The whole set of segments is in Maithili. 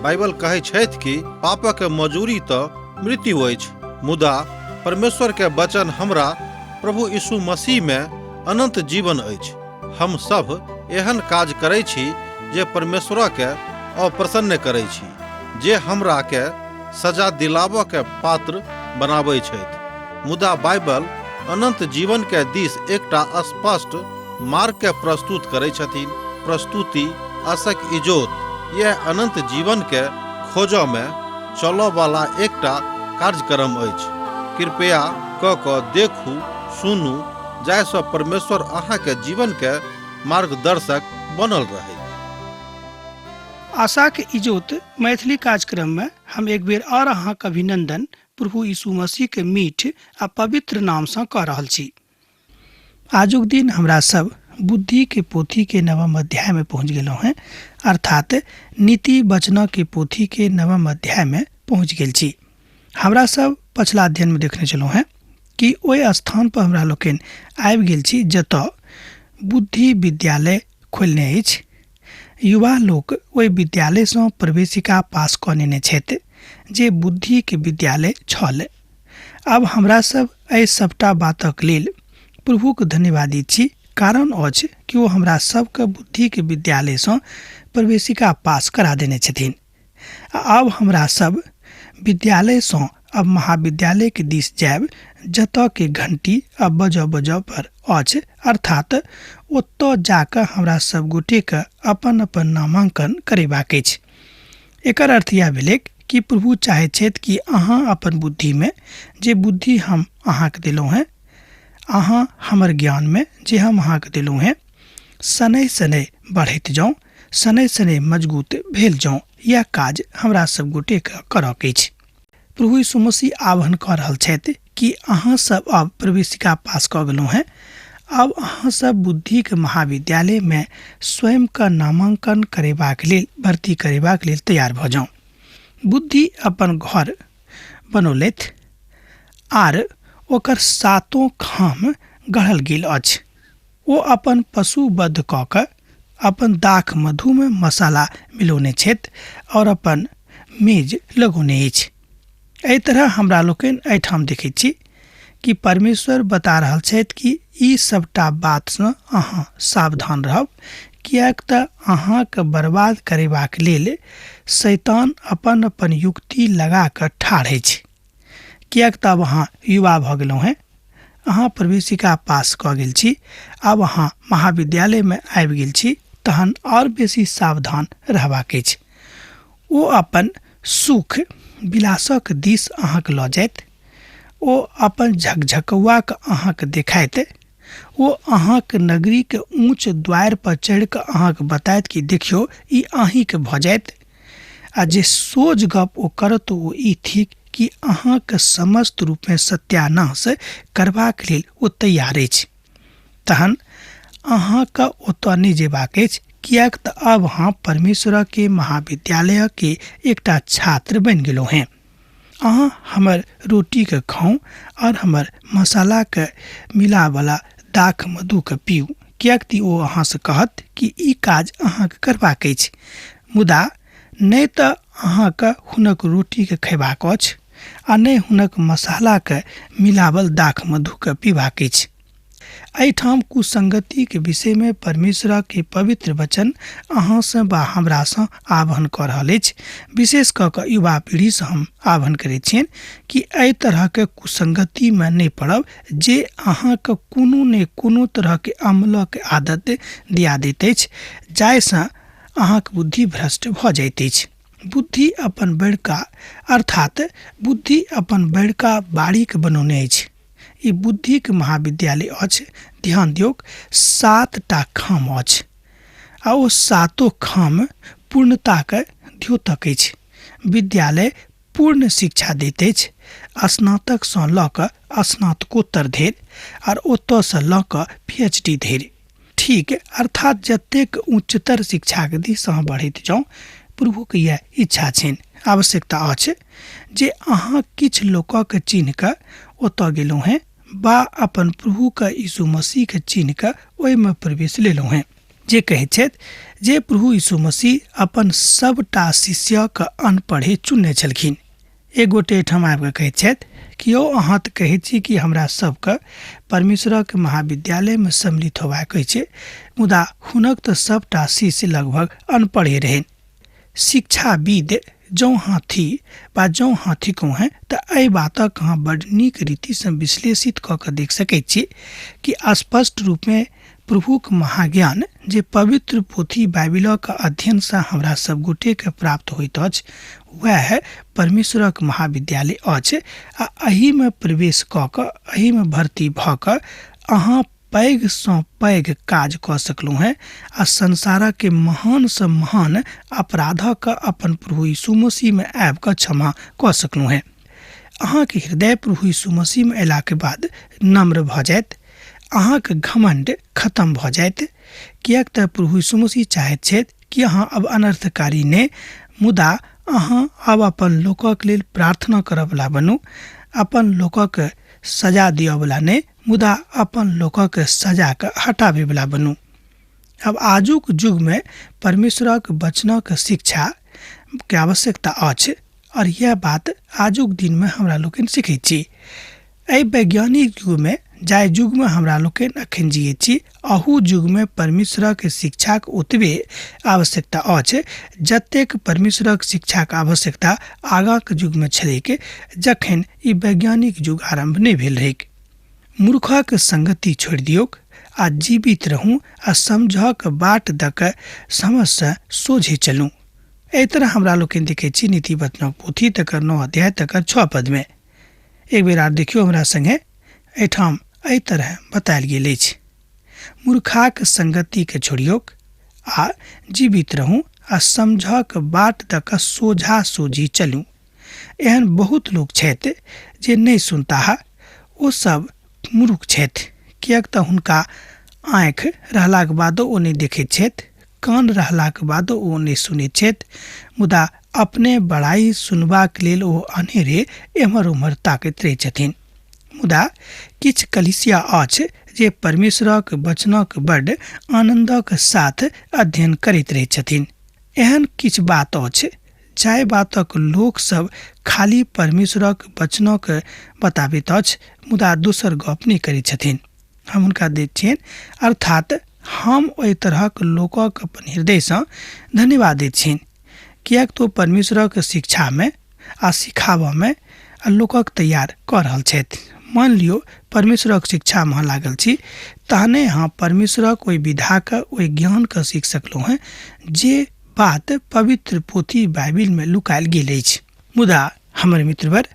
बाइबल कहै छथि कि पापक मजूरी तऽ मृत्यु अछि, मुदा परमेश्वर के वचन हमरा प्रभु यीशु मसीह में अनंत जीवन अछि। हम सब एहन काज करै छी जे परमेश्वर के अप्रसन्न करै छी, जे हमरा के सजा दिलाबऽ के पात्र बनाबै छथि। मुदा बाइबल अनंत जीवन के दिस एकटा स्पष्ट मार्ग के प्रस्तुत करै छथिन। प्रस्तुति आशक इजोत यह अनंत जीवन के खोजऽ में चलऽ वाला एकटा कार्यक्रम अछि। कृपया क कऽ देखू, सुनू, जाहिसँ परमेश्वर अहाँके जीवन के मार्गदर्शक बनल रहै। आशाक इजोत मैथिली कार्यक्रम में हम एक बेर और अहाँक अभिनंदन प्रभु यीशु मसीह के मीठ आ पवित्र नाम सँ कऽ रहल छी। आजुक दिन हमरा सब बुद्धि के पोथी के नवम अध्याय में पहुंच गेलहुँ हैं, अर्थात नीति वचन के पोथी के नवम अध्याय में पहुंच गेल छी। हमरा सब पछिला अध्ययन में देखने छलहुँ हैं कि ओहि स्थान पर हमरा लोकनि आबि गेल छी जतऽ बुद्धि विद्यालय खोलने अछि। युवा लोक ओहि विद्यालयसँ प्रवेशिका पास कऽ नेने छथि जे बुद्धिके विद्यालय छल। आब हमरा सब एहि सबटा बातक लेल प्रभुक धन्यवादी छी, कारण अछि कि ओ हमरा सबके बुद्धिके विद्यालयसँ प्रवेशिका पास करा देने छथिन। आ आब हमरा सब विद्यालयसँ अब महाविद्यालयके दिस जायब, जतऽ के घंटी अब बजऽ बजऽ पर अछि, अर्थात ओतऽ जाकऽ हमरा सब गोटेके अपन अपन नामांकन करेबाक अछि। एकर अर्थ इएह भेलैक कि प्रभु चाहैत छथि कि अहाँ अपन बुद्धिमे, जे बुद्धि हम अहाँके देलहुँ हेँ, अहाँ हमर ज्ञानमे जे हम अहाँके देलहुँ हेँ, शनैः शनैः बढ़ैत जाउ, शनैः शनैः मजगूत भेल जाउ। इएह काज हमरा सब गोटेके करऽके अछि। प्रभु यीशु मसीह आह्वान कऽ रहल छथि कि अहाँ सब अब प्रवेशिका पास कऽ गेलहुँ हेँ, अब अहाँ सब बुद्धिके महाविद्यालयमे स्वयंके नामांकन करेबाक लेल, भर्ती करेबाक लेल तैयार भऽ जाउ। बुद्धि अपन घर बनौलथि आर ओकर सातों खाम गढ़ल गेल अछि। ओ अपन पशु वध कऽ कऽ अपन दाख मधुमे मसाला मिलौने छथि आओर अपन मेज लगौने अछि। एहि तरह हमरा लोकनि एहिठाम देखैत छी कि परमेश्वर बता रहल छथि कि ई सबटा बातसँ अहाँ सावधान रहब, किएक तऽ अहाँके बर्बाद करेबाक लेल शैतान अपन अपन युक्ति लगा कऽ ठाढ़ अछि। किएक तऽ आब अहाँ युवा भऽ गेलहुँ हेँ, अहाँ प्रवेशिका पास कऽ गेल छी, आब अहाँ महाविद्यालयमे आबि गेल छी, तहन आओर बेसी सावधान रहबाक अछि। ओ अपन सुख विलासक दिस अहाँके लऽ जायत, ओ अपन झकझकौआके अहाँके देखायत, ओ अहाँके नगरीके ऊँच द्वारि पर चढ़ि कऽ अहाँके बतायत कि देखियौ ई अहीँके भऽ जायत। आ जे सोझ गप ओ करत ओ ई थिक कि अहाँके समस्त रूपमे सत्यानाश करबाक लेल ओ तैयार अछि। तहन अहाँके ओतऽ नहि जेबाक अछि, किएक तऽ अब अहाँ परमेश्वरके महाविद्यालयके एकटा छात्र बनि गेलहुँ हेँ। अहाँ हमर रोटीके खाउ आओर हमर मसालाके मिलावला दाख मधुके पीउ, किएक तऽ ओ अहाँसँ कहत कि ई काज अहाँके करबाक अछि। मुदा नहि तऽ अहाँके हुनक रोटीके खयबाक अछि आ नहि हुनक मसालाके मिलावल दाख मधुके पीबाक अछि। एहिठाम कुसंगतिके विषयमे परमेश्वरके पवित्र वचन अहाँसँ वा हमरासँ आह्वान कऽ रहल अछि। विशेष कऽ कऽ युवा पीढ़ीसँ हम आह्वान करैत छियनि कि एहि तरहके कुसंगतिमे नहि पड़ब जे अहाँके कोनो ने कोनो तरहके अमलक आदत दिया दैत अछि, जाहिसँ अहाँके बुद्धि भ्रष्ट भऽ जाइत अछि। बुद्धि अपन बड़का, अर्थात बुद्धि अपन बड़का बाड़ीके बनौने अछि। ई बुद्धिके महाविद्यालय अछि। ध्यान दियौक, 7टा खाम अछि आ ओ सातो खाम पूर्णताके द्योतक अछि। विद्यालय पूर्ण शिक्षा दैत अछि, स्नातकसँ लऽ कऽ स्नातकोत्तर धरि आर ओतऽसँ लऽ कऽ पी एच डी धरि। ठीक, अर्थात जतेक उच्चतर शिक्षाके दिस अहाँ बढ़ैत जाउ, प्रभुके इएह इच्छा छनि, आवश्यकता अछि जे अहाँ किछु लोकके चिन्ह कऽ ओतऽ गेलहुँ हेँ वा अपन प्रभुके यीशु मसीहके चिन्ह कऽ ओहिमे प्रवेश लेलहुँ हेँ। जे कहैत छथि जे प्रभु यीशु मसीह अपन सभटा शिष्यके अनपढ़े चुनने छलखिन। एक गोटे एहिठाम आबि कऽ कहैत छथि कि यौ अहाँ तऽ कहैत छी कि हमरा सबके परमेश्वरक महाविद्यालयमे सम्मिलित होबाक अछि, मुदा हुनक तऽ सभटा शिष्य लगभग अनपढ़े रहनि। शिक्षाविद जौं हाथी वा जौं हाथीकहुँ हैं तऽ एहि बातक अहाँ बड्ड नीक रीतिसँ विश्लेषित कऽ कऽ देख सकैत छी कि स्पष्ट रूपमे प्रभुक महाज्ञान जे पवित्र पोथी बाइबिलक अध्ययनसँ हमरा सब गोटेके प्राप्त होइत अछि वएह परमेश्वरक महाविद्यालय अछि आ एहिमे प्रवेश कऽ कऽ एहिमे भर्ती भऽ कऽ अहाँ पैघसँ पैघ काज कऽ सकलहुँ हेँ आ संसारके महानसँ महान अपराधक अपन प्रभु यीशु मसीहमे आबि कऽ क्षमा कऽ सकलहुँ हेँ। अहाँके हृदय प्रभु यीशु मसीहमे अयलाके बाद नम्र भऽ जायत, अहाँके घमण्ड खतम भऽ जायत, किएक तऽ प्रभु यीशु मसीह चाहैत छथि कि अहाँ अब अनर्थकारी नहि, मुदा अहाँ आब अपन लोकक लेल प्रार्थना करऽवला बनू, अपन लोकक सजा दिअवला नहि, मुदा अपन लोकक सजाके हटाबैवला बनू। आब आजुक युगमे परमेश्वरक वचनक शिक्षाके आवश्यकता अछि आओर इएह बात आजुक दिनमे हमरा लोकनि सीखैत छी। एहि वैज्ञानिक युगमे, जाहि युगमे हमरा लोकनि अखन जियैत छी, अहू युगमे परमेश्वरक शिक्षाक ओतबे आवश्यकता अछि जतेक परमेश्वरक शिक्षाक आवश्यकता आगाँक युगमे छलैक, जखन ई वैज्ञानिक युग आरम्भ नहि भेल रहैक। मूर्खक संगति छोड़ि दियौक आ जीवित रहू आ समझक बाट दऽ कऽ समझसँ सोझे चलू। एहि तरह हमरा लोकनि देखैत छी नीति वचनक पोथी तकर 9 अध्याय तकर 6 पदमे। एक बेर आर देखियौ हमरा संगे, एहिठाम एहि तरह बतायल गेल अछि, मूर्खाक संगतिके छोड़ियौक आ जीवित रहू आ समझक बाट दऽ कऽ सोझा सोझी चलू। एहन बहुत लोक छथि जे नहि सुनताह, ओ सब मूर्ख छथि, किएक तऽ हुनका आँखि रहलाक बादो ओ नहि देखैत छथि, कान रहलाक बादो ओ नहि सुनैत छथि, मुदा अपने बड़ाई सुनबाक लेल ओ अनेरे एम्हर ओम्हर ताकैत रहैत छथिन। मुदा किछु कलीसिया अछि जे परमेश्वरक वचनक बड्ड आनन्दक साथ अध्ययन करैत रहैत छथिन। एहन किछु बात अछि जाहि बातक लोक सब खाली परमेश्वरक वचनक बताबैत अछि, मुदा दोसर गप नहि करैत छथिन। हम हुनका दैत छियनि, अर्थात हम ओहि तरहक लोकक अपन हृदयसँ धन्यवाद दैत छियनि, किएक तऽ ओ परमेश्वरक शिक्षामे आ सिखाबऽमे आ लोकक तैयार कऽ रहल छथि। मानि लियौ परमेश्वरक शिक्षामे अहाँ लागल छी, तहने अहाँ परमेश्वरक ओहि विधाके ओहि ज्ञानके सीख सकलहुँ हेँ जे बात पवित्र पोथी बाइबिलमे लुकायल गेल अछि। मुदा हमर मित्रवर,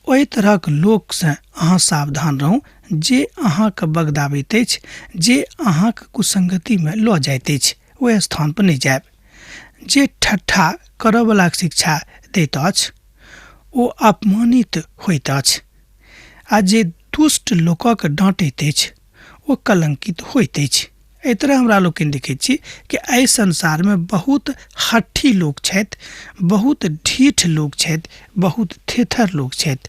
ओहि तरहक लोकसँ अहाँ सावधान रहू जे अहाँके बगदाबैत अछि, जे अहाँके कुसंगतिमे लऽ जाइत अछि, ओहि स्थानपर नहि जायब। जे ठट्ठा करऽवलाके शिक्षा दैत अछि ओ अपमानित होइत अछि, आ जे दुष्ट लोकक डाँटैत अछि ओ कलंकित होइत अछि। एहि तरह हमरा लोकनि देखैत छी कि एहि संसारमे बहुत हठी लोक छथि, बहुत ढीठ लोक छथि, बहुत थेथर लोक छथि,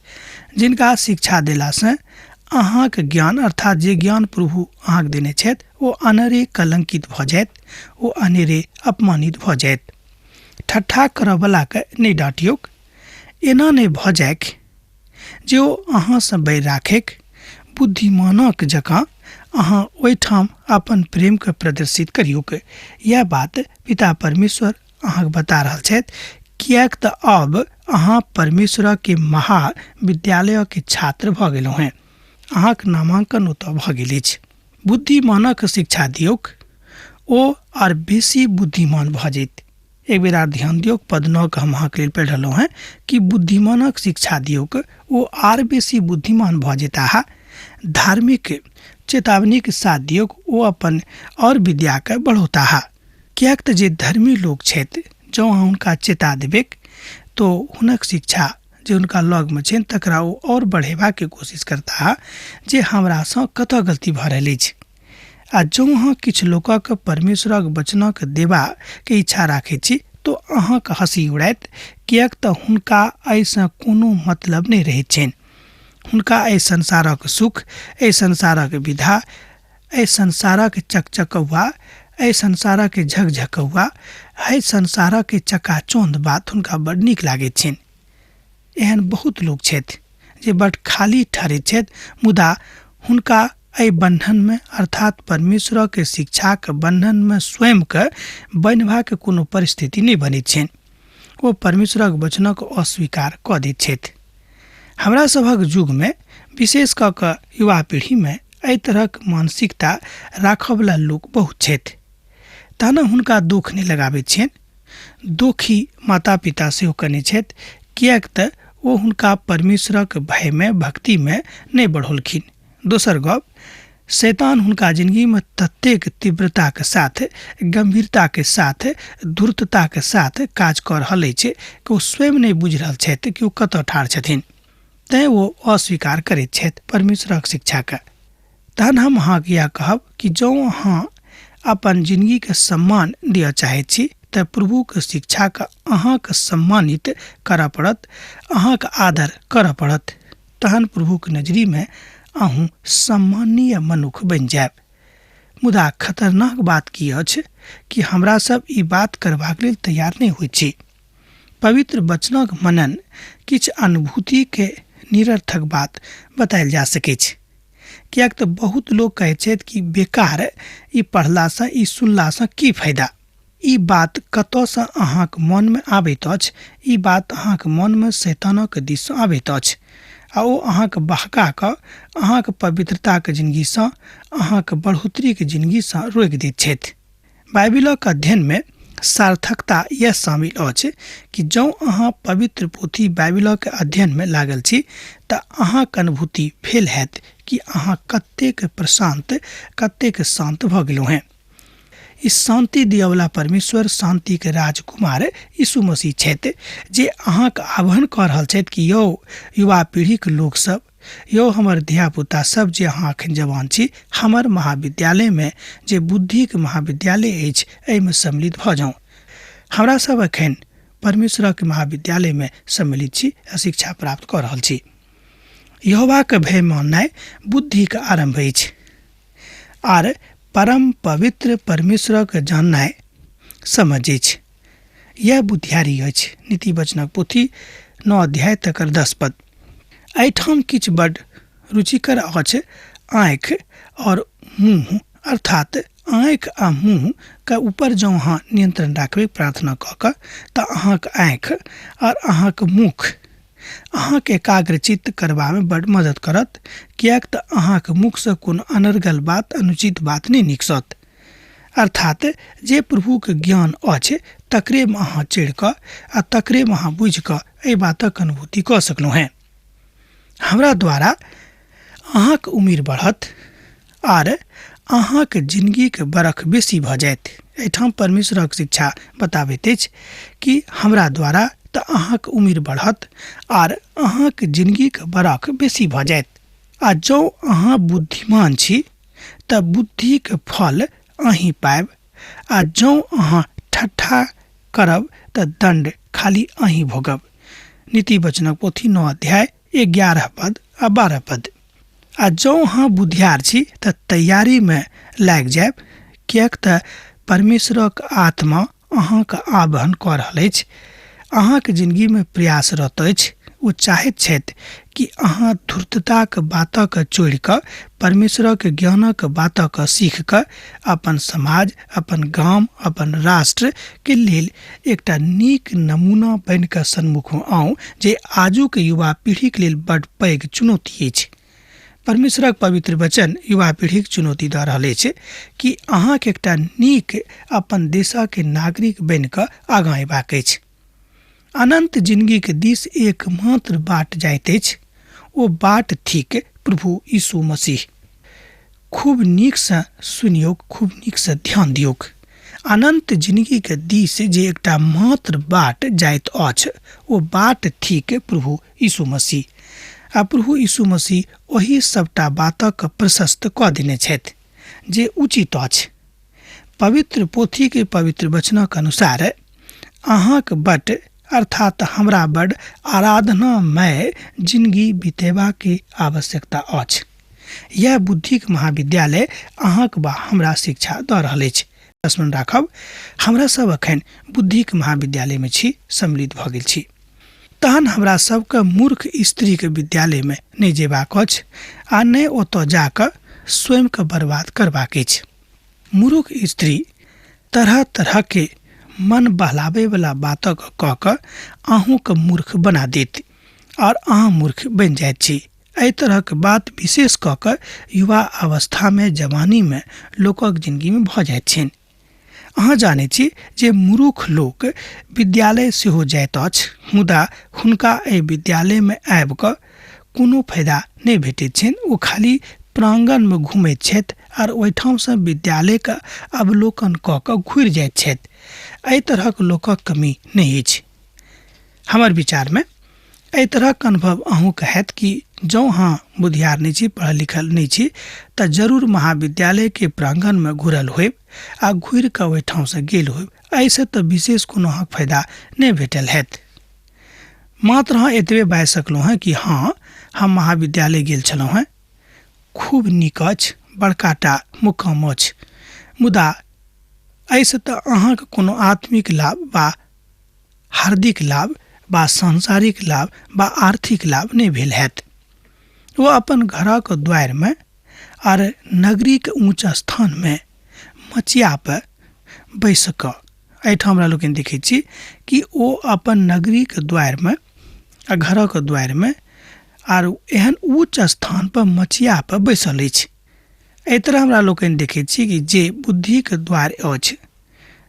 जिनका शिक्षा देलासँ अहाँके ज्ञान, अर्थात जे ज्ञान प्रभु अहाँके देने छथि, ओ अनेरे कलंकित भऽ जायत, ओ अनेरे अपमानित भऽ जायत। ठट्ठा करऽवलाके नहि डाँटियौक, एना नहि भऽ जाइक जे ओ अहाँसँ बैर राखैक। बुद्धिमानक जकाँ अहाँ ओहिठाम अपन प्रेमके प्रदर्शित करियौक। इएह बात पिता परमेश्वर अहाँके बता रहल छथि, किएक तऽ अब अहाँ परमेश्वरके महाविद्यालयके छात्र भऽ गेलहुँ हेँ, अहाँके नामांकन ओतऽ भऽ गेल अछि। बुद्धिमानक शिक्षा दियौक, ओ आर बेसी बुद्धिमान भऽ जैत। एक बेर आर ध्यान दियौक, पद 9 के हम अहाँके लेल पढ़ि रहलहुँ हेँ कि बुद्धिमानक शिक्षा दियौक, ओ आर बेसी बुद्धिमान भऽ जेताह। धार्मिक चेतावनीक साथ दियौक, ओ अपन आओर विद्याके बढ़ौताह। किएक तऽ जे धर्मी लोक छथि, जँ अहाँ हुनका चेता देबैक तो हुनक शिक्षा जे हुनका लगमे छनि तकरा ओ आओर बढ़ेबाके कोशिश करताह जे हमरासँ कतऽ गलती भऽ रहल अछि। आ जँ अहाँ किछु लोकक परमेश्वरक वचनक देबाके इच्छा राखैत छी तो अहाँके हँसी उड़ायत, किएक तऽ हुनका एहिसँ कोनो मतलब नहि रहैत छनि। हुनका एहि संसारक सुख, एहि संसारक विधा, एहि संसारक चकचकौआ, एहि संसारक झकझकौआ, एहि संसारक चकाचौंध बात हुनका बड नीक लागैत छनि। एहन बहुत लोक छथि जे बड खाली ठहरैत छथि, मुदा हुनका एहि बन्धनमे अर्थात परमेश्वरक शिक्षाक बन्धनमे स्वयंके बन्हबाक कोनो परिस्थिति नहि बनैत छनि। ओ परमेश्वरक वचनक अस्वीकार कऽ दैत छथि। हमरा सभक युगमे विशेष कऽ कऽ युवा पीढ़ीमे एहि तरहक मानसिकता राखयवला लोक बहुत छथि। तहन हुनका दुःख नहि लगाबैत छियनि। दोखी माता पिता सेहो कने छथि, किएक तऽ ओ हुनका परमेश्वरक भयमे भक्तिमे नहि बढ़ौलखिन। दोसर गप, शैतान हुनका जिंदगीमे ततेक तीव्रताके साथ, गंभीरताके साथ, धूर्तताके साथ काज कऽ रहल अछि कि ओ स्वयं नहि बुझि रहल छथि कि ओ कतऽ ठाढ़ छथिन। तैँ ओ अस्वीकार करैत छथि परमेश्वरक शिक्षाके। तहन हम अहाँके इएह कहब कि जँ अहाँ अपन जिंदगीके सम्मान दिअ चाहैत छी तऽ प्रभुके शिक्षाके अहाँके सम्मानित करऽ पड़त, अहाँके आदर करऽ पड़त। तहन प्रभुक नजरिमे अहूँ सम्माननीय मनुख बनि जायब। मुदा खतरनाक बात की अछि कि हमरा सब ई बात करबाक लेल तैयार नहि होइत छी। पवित्र वचनक मनन किछु अनुभूतिके निरर्थक बात बतायल जा सकैछ। किएक तऽ बहुत लोक कहैत छथि कि बेकार ई पढ़लासँ ई सुनलासँ की फायदा। ई बात कतऽसँ अहाँक मनमे आबैत अछि? ई बात अहाँक मनमे शैतानक दिससँ आबैत अछि आ ओ अहाँक बहका कऽ अहाँक पवित्रताक जिनगीसँ, अहाँक बढ़ोतरीक जिनगीसँ रोकि दैत छथि। बाइबिलक अध्ययनमे सार्थकता इएह शामिल अछि कि जँ अहाँ पवित्र पोथी बाइबिलक अध्ययनमे लागल छी तऽ अहाँक अनुभूति भेल हैत कि अहाँ कतेक प्रशान्त, कतेक शान्त भऽ गेलहुँ हेँ। ई शान्ति दिअवला परमेश्वर शान्तिके राजकुमार यीशु मसीह छथि जे अहाँके आह्वान कऽ रहल छथि कि यौ युवा पीढ़ीके लोकसभ, यौ हमर धियापुता सब जे अहाँ अखन जवान छी, हमर महाविद्यालयमे जे बुद्धिके महाविद्यालय अछि एहिमे सम्मिलित भऽ जाउ। हमरा सब अखन परमेश्वरक महाविद्यालयमे सम्मिलित छी आ शिक्षा प्राप्त कऽ रहल छी। यहोवाके भय माननाइ बुद्धिके आरम्भ अछि आर परम पवित्र परमेश्वरक जाननाइ समझ अछि। यैह बुद्धियारी अछि। नीति वचनक पोथी 9 अध्याय तकर 10 पद। एहिठाम किछु बड रुचिकर अछि। आँखि और मुँह, अर्थात आँखि आ मुँह के ऊपर जँ अहाँ नियंत्रण राखबै प्रार्थना कऽ कऽ तऽ अहाँक आँखि और अहाँक मुख अहाँके एकाग्रचित्त करबामे बड मदद करत, किएक तऽ अहाँक मुखसँ कोनो अनर्गल बात, अनुचित बात नहि निकसत। अर्थात जे प्रभुके ज्ञान अछि तकरेमे अहाँ चढ़ि कऽ आ तकरेमे अहाँ बुझि कऽ एहि बातक अनुभूति कऽ सकलहुँ हेँ। हमरा द्वारा अहाँक उमिर बढ़त आर अहाँक जिनगीके बरख बेसी भऽ जायत। एहिठाम परमेश्वरक शिक्षा बताबैत अछि कि हमरा द्वारा तऽ अहाँक उमिर बढ़त आर अहाँक जिनगीके बरख बेसी भऽ जायत। आ जँ अहाँ बुद्धिमान छी तऽ बुद्धिके फल अहीं पायब, आ जँ अहाँ ठट्ठा करब तऽ दण्ड खाली अहीं भोगब। नीति वचनक पोथी 9 अध्याय 11 पद आ 12 पद। आ जँ अहाँ बुधियार छी तऽ तैयारीमे लागि जायब, किएक तऽ परमेश्वरक आत्मा अहाँके आह्वान कऽ रहल अछि। अहाँके जिनगीमे प्रयासरत अछि। ओ चाहैत छथि कि अहाँ धूर्तताक बातक छोड़ि कऽ परमेश्वरक ज्ञानक बातक सीख कऽ अपन समाज, अपन गाम, अपन राष्ट्रके लेल एकटा नीक नमूना बनि कऽ सन्मुख आउ, जे आजुक युवा पीढ़ीके लेल बड पैघ चुनौती अछि। परमेश्वरक पवित्र वचन युवा पीढ़ीक चुनौती दऽ रहल अछि कि अहाँके एकटा नीक अपन देशक नागरिक बनि कऽ आगाँ अयबाक अछि। अनंत जिनगीके दिस एकमात्र बाट जाइत अछि, ओ बाट थिक प्रभु यीशु मसीह। खूब नीकसँ सुनियौक, खूब नीकसँ ध्यान दियौक। अनंत जिनगीके दिस जे एकटा मात्र बाट जाइत अछि ओ बाट थिक प्रभु यीशु मसीह। आ प्रभु यीशु मसीह ओहि सबटा बातक प्रशस्त कऽ देने छथि जे उचित अछि। पवित्र पोथीके पवित्र वचनक अनुसार अहाँक बट अर्थात हमरा बड आराधनामय जिनगी बितेबाके आवश्यकता अछि। यैह बुद्धिक महाविद्यालय अहाँक बा हमरा शिक्षा दऽ रहल अछि। स्मरण राखब, हमरा सब अखन बुद्धिक महाविद्यालय में छी, सम्मिलित भऽ गेल छी। तहन हमरा सबके मूर्ख स्त्रीके विद्यालयमे नहि जेबाक अछि आ नहि ओतऽ जाकऽ स्वयंके बर्बाद करबाक अछि। मूर्ख स्त्री तरह तरह के मन बहलाबैवला बातक कऽ कऽ अहूँके मूर्ख बना देत और अहाँ मूर्ख बनि जाइत छी। एहि तरहक बात विशेष कऽ कऽ युवा अवस्थामे, जवानीमे लोकक जिनगीमे भऽ जाइत छनि। अहाँ जानै छी जे मूर्ख लोक विद्यालय सेहो जाइत अछि, मुदा हुनका एहि विद्यालयमे आबि कऽ कोनो फायदा नहि भेटैत छनि। ओ खाली प्रांगणमे घुमैत छथि आर ओहिठामसँ विद्यालयके अवलोकन कऽ कऽ घुरि जाइत छथि। एहि तरहक लोकक कमी नहि अछि। हमर विचारमे एहि तरहक अनुभव अहूँके हैत कि जँ अहाँ बुधियार नहि छी, पढ़ल लिखल नहि छी, तऽ जरूर महाविद्यालयके प्रांगणमे घुरल होयब आ घुरि कऽ ओहिठामसँ गेल होयब। एहिसँ तऽ विशेष कोनो अहाँके फायदा नहि भेटल हैत। मात्र अहाँ एतबे बाजि सकलहुँ हँ कि हँ, हम महाविद्यालय गेल छलहुँ हँ, खूब नीक अछि, बड़का टा मुकाम अछि, मुदा एहिसँ तऽ अहाँके कोनो आत्मिक लाभ वा हार्दिक लाभ वा सांसारिक लाभ वा आर्थिक लाभ नहि भेल हैत। ओ अपन घरक द्वारिमे आर नगरीके ऊँच स्थानमे मचिया पर बैस कऽ, एहिठाम हमरा लोकनि देखै छी कि ओ अपन नगरीके द्वारिमे आ घरक द्वारिमे आर एहन ऊँच स्थान पर मचिया पर बैसल अछि। एहि तरह हमरा लोकनि देखै छी कि जे बुद्धिके द्वारि अछि,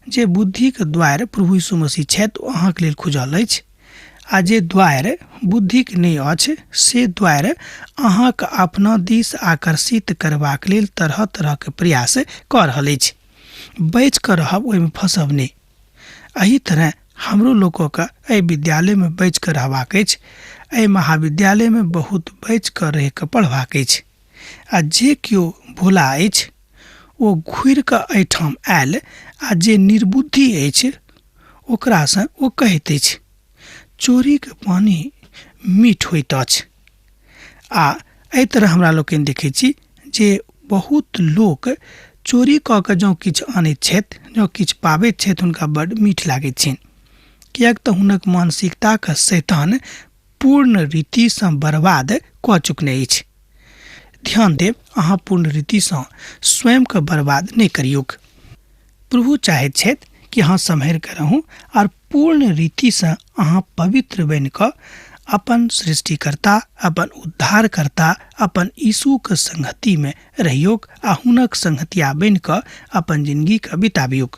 जे बुद्धिके द्वारि प्रभु यीशु मसीह छथि, ओ अहाँके लेल खुजल अछि, आ जे द्वारि बुद्धिक नहि अछि से द्वारि अहाँके अपना दिस आकर्षित करबाक लेल तरह तरहके प्रयास कऽ रहल अछि। बचि कऽ रहब, ओहिमे फँसब नहि। एहि तरह हमरो लोकके एहि विद्यालयमे बचि कऽ रहबाक अछि, एहि महाविद्यालयमे बहुत बचि कऽ रहि कऽ पढ़बाक अछि। आ जे केओ भोला अछि ओ घुरि कऽ एहिठाम आयल, आ जे निर्बुद्धि अछि ओकरासँ ओ कहैत अछि, चोरीके पानि मीठ होइत अछि। आ एहि तरह हमरा लोकनि देखै छी जे बहुत लोक चोरी कऽ कऽ जँ किछु आनैत छथि, जँ किछु पाबैत छथि, हुनका बड्ड मीठ लागैत छनि, किएक तऽ हुनक मानसिकताके शैतान पूर्ण रीतिसँ बर्बाद कऽ चुकने अछि। ध्यान देब, अहाँ पूर्ण रीतिसँ स्वयंके बर्बाद नहि करियौक। प्रभु चाहैत छथि कि अहाँ सम्हरि कऽ रहू आर पूर्ण रीतिसँ अहाँ पवित्र बनि कऽ अपन सृष्टिकर्ता, अपन उद्धारकर्ता, अपन यीशुके संगतिमे रहियौक आ हुनक संगतिया बनि कऽ अपन जिनगीके बिताबियौक।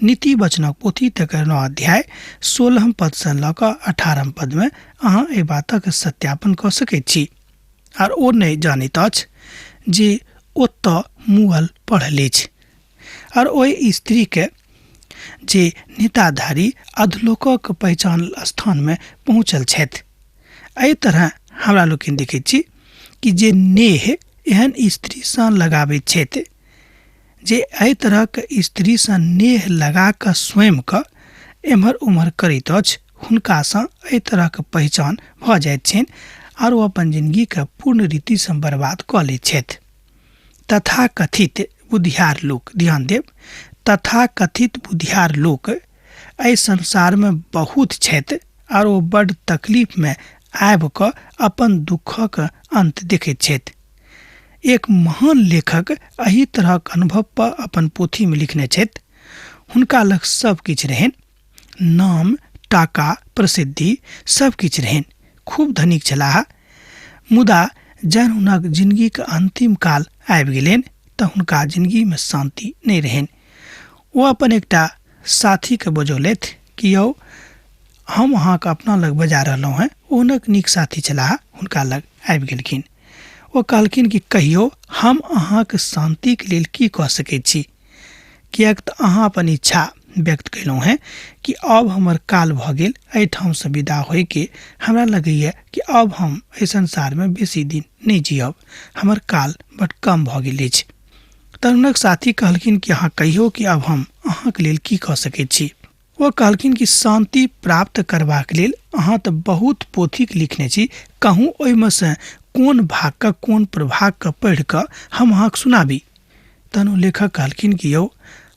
नीति वचनक पोथी तकर 9 अध्याय 16 पदसँ लऽ कऽ 18 पदमे अहाँ एहि बातक सत्यापन कऽ सकैत छी। आर ओ नहि जानैत अछि जे ओतऽ मुअल पढ़ल अछि, आर ओहि स्त्रीके जे नेताधारी अधलोकक पहचान स्थानमे पहुँचल छथि। एहि तरह हमरा लोकनि देखैत छी कि जे नेह एहन स्त्रीसँ लगाबैत छथि, जे एहि तरहक स्त्रीसँ नेह लगा कऽ स्वयंके एम्हर ओम्हर करैत अछि, हुनकासँ एहि तरहक पहिचान भऽ जाइत छनि आर ओ अपन जिनगीके पूर्ण रीतिसँ बर्बाद कऽ लैत छथि। तथाकथित बुधियार लोक, ध्यान देब, तथाकथित बुधियार लोक एहि संसारमे बहुत छथि आर ओ बड्ड तकलीफमे आबि कऽ अपन दुःखक अन्त देखैत छथि। एक महान लेखक एहि तरहक अनुभव पर अपन पोथीमे लिखने छथि। हुनका लग सब किछु रहनि, नाम, टाका, प्रसिद्धि सब किछु रहनि, खूब धनिक छलाह, मुदा जहन हुनक जिनगीके अन्तिम काल आबि गेलनि तऽ हुनका जिनगीमे शान्ति नहि रहनि। ओ अपन एकटा साथीके बजौलथि कि यौ, हम अहाँके अपना लग बजा रहलहुँ हेँ। ओ हुनक नीक साथी छलाह, हुनका लग आबि गेलखिन। ओ कहलखिन कि कहियो, हम अहाँके शान्तिके लेल की कऽ सकैत छी? किएक तऽ अहाँ अपन इच्छा व्यक्त कयलहुँ हेँ कि अब हमर काल भऽ गेल एहिठामसँ विदा होइके, हमरा लगैए कि अब हम एहि संसारमे बेसी दिन नहि जियब, हमर काल बड कम भऽ गेल अछि। तहन हुनक साथी कहलखिन कि अहाँ कहियौ कि अब हम अहाँके लेल की कऽ सकैत छी? ओ कहलखिन कि शान्ति प्राप्त करबाक लेल अहाँ तऽ बहुत पोथीक लिखने छी, कहूँ ओहिमे सँ कोन भागके कोन प्रभागके पढ़ि कऽ हम अहाँके सुनाबी? तहन ओ लेखक कहलखिन कि यौ,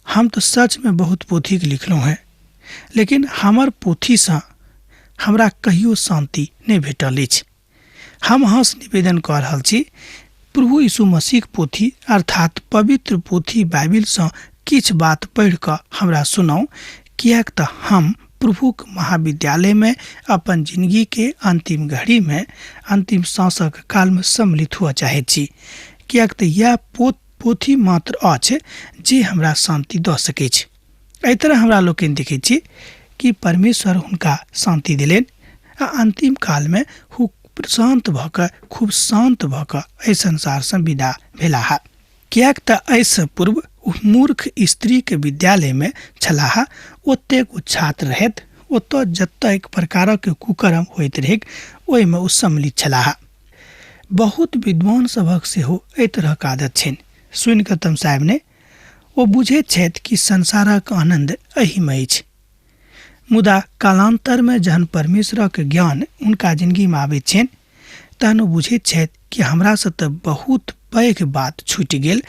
हम तऽ सचमे बहुत पोथीके लिखलहुँ हेँ, लेकिन हमर पोथीसँ हमरा कहियो शान्ति नहि भेटल अछि। हम अहाँसँ निवेदन कऽ रहल छी, प्रभु यीशु मसीहक पोथी अर्थात पवित्र पोथी बाइबिलसँ किछु बात पढ़ि कऽ हमरा सुनाउ, किएक तऽ हम प्रभुक महाविद्यालयमे अपन जिनगीके अन्तिम घड़ीमे, अन्तिम साँसक कालमे सम्मिलित हुअ चाहैत छी, किएक तऽ इएह पोथी मात्र अछि जे हमरा शान्ति दऽ सकैछ। एहि तरह हमरा लोकनि देखैत छी कि परमेश्वर हुनका शान्ति देलनि आ अन्तिम कालमे प्रशान्त भऽ कऽ, खूब शान्त भऽ कऽ एहि संसारसँ विदा भेलाह। किएक तऽ एहिसँ पूर्व ओ मूर्ख स्त्रीके विद्यालयमे छलाह, ओतेक ओ छात्र रहथि, ओतऽ जतेक प्रकारक कुकर्म होइत रहैक ओहिमे ओ सम्मिलित छलाह। बहुत विद्वान सभक सेहो एहि तरहक आदत छनि। सुनि कऽ तमसायब नहि, ओ बुझैत छथि कि संसारक आनन्द एहिमे अछि। मुदा कालान्तरमे जहन परमेश्वरक ज्ञान हुनका जिनगीमे आबैत छनि तहन ओ बुझैत छथि कि हमरासँ तऽ बहुत पैघ बात छूटि गेल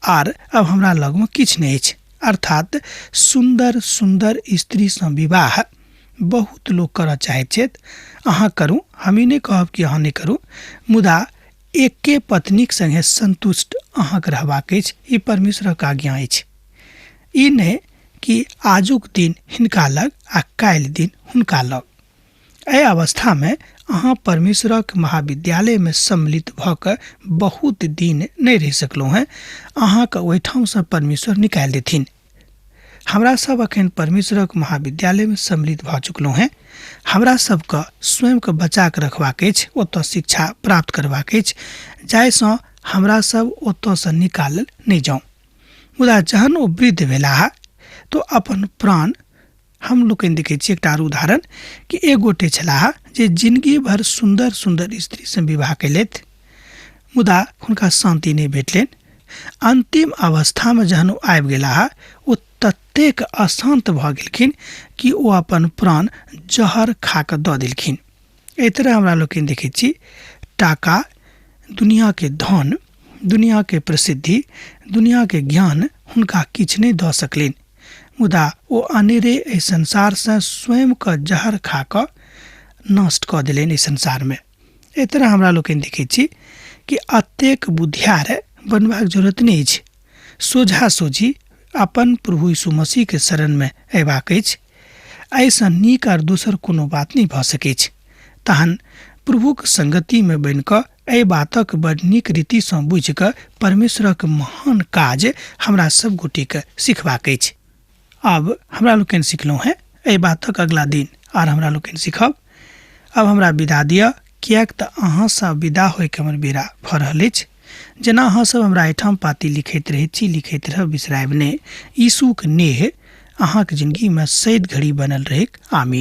आर अब हमरा लगमे किछु नहि अछि। अर्थात सुन्दर सुन्दर स्त्रीसँ विवाह बहुत लोक करऽ चाहैत छथि। अहाँ करू, हम ई नहि कहब कि अहाँ नहि करू, मुदा एके पत्नीक सङ्गे सन्तुष्ट अहाँके रहबाक अछि, ई परमेश्वरक आज्ञा अछि। ई नहि कि आजुक दिन हिनका लग आ काल्हि दिन हुनका लग। एहि अवस्थामे अहाँ परमेश्वरक महाविद्यालयमे सम्मिलित भऽ कऽ बहुत दिन नहि रहि सकलहुँ हेँ, अहाँके ओहिठामसँ परमेश्वर निकालि देथिन। हमरा सब अखन परमेश्वरक महाविद्यालयमे सम्मिलित भऽ चुकलहुँ हेँ। हमरा सबके स्वयंके बचा कऽ रखबाक अछि, ओतऽ शिक्षा प्राप्त करबाक अछि, जाहिसँ हमरा सब ओतऽसँ निकालल नहि जाउ। मुदा जहन ओ वृद्ध भेलाह तऽ अपन प्राण, हम लोकनि देखै छी एकटा आर उदाहरण कि एक गोटे छलाह जे जिनगी भरि सुन्दर सुन्दर स्त्रीसँ विवाह कयलथि, मुदा हुनका शान्ति नहि भेटलनि। अन्तिम अवस्थामे जहन ओ आबि गेलाह ओ ततेक अशान्त भऽ गेलखिन कि ओ अपन प्राण जहर खा कऽ दऽ देलखिन। एहि तरह हमरा लोकनि देखै छी टाका, दुनियाके धन, दुनियाके प्रसिद्धि, दुनियाके ज्ञान हुनका किछु नहि दऽ सकलनि, मुदा ओ अनेरे एहि संसारसँ स्वयंके जहर खा कऽ नष्ट कऽ देलनि एहि संसारमे। एहि तरह हमरा लोकनि देखै छी कि एतेक बुधियार बनबाक जरूरत नहि अछि। सोझा सोझी अपन प्रभु यीशु मसीहके शरणमे अयबाक अछि। एहिसँ नीक आर दोसर कोनो बात नहि भऽ सकैछ। तहन प्रभुक संगतिमे बनि कऽ एहि बातक बड़ नीक रीतिसँ बुझि कऽ परमेश्वरक महान काज हमरा सब गोटेके सिखबाक अछि। आब हमरा लोकनि सिखलहुँ हेँ, एहि बातक अगला दिन आर हमरा लोकनि सीखब। आब हमरा विदा दिअ, किएक तऽ अहाँसँ विदा होइके हमर बेरा भऽ रहल अछि। जेना अहाँ सब हमरा एहिठाम पाती लिखैत रहैत छी, लिखैत रहब, बिसरायब नहि। यीशुक नेह अहाँक जिनगीमे सैद घड़ी बनल रहैक। आमीन।